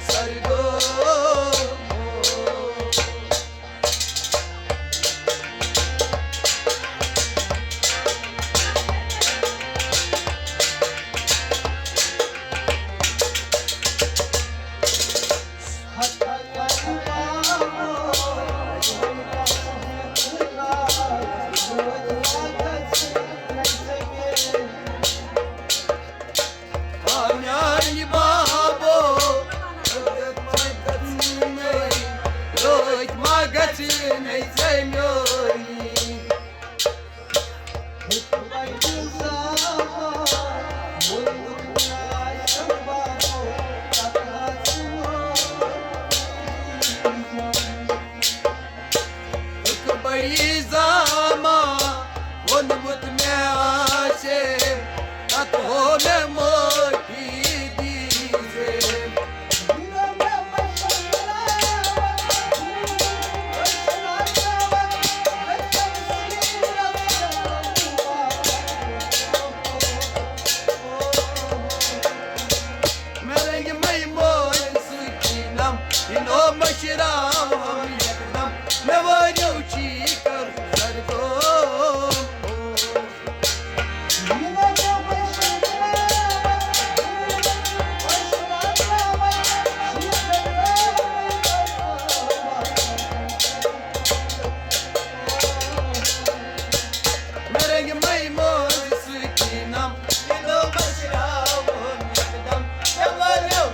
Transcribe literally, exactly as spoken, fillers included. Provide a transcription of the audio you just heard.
سرگو۔ میانہِ بابو، رٲتۍ ما گژھِ نَے ژےٚ میٲنی؟ بڑی زاما ووٚنمُت مےٚ آسہِ، پتہٕ ہو مےٚ معٲفی دیٖزِ۔ مےٚ رنگہِ مے موج سۭتۍ نم، یہِ نوٚو مٔشراوہم یکدم۔ مےٚ وٲرِو چھی کر سرگو۔ مےٚ رنگہِ مے موج سۭتۍ نم، یہِ نوٚو مٔشراوہم یکدم۔ مےٚ وٲرِو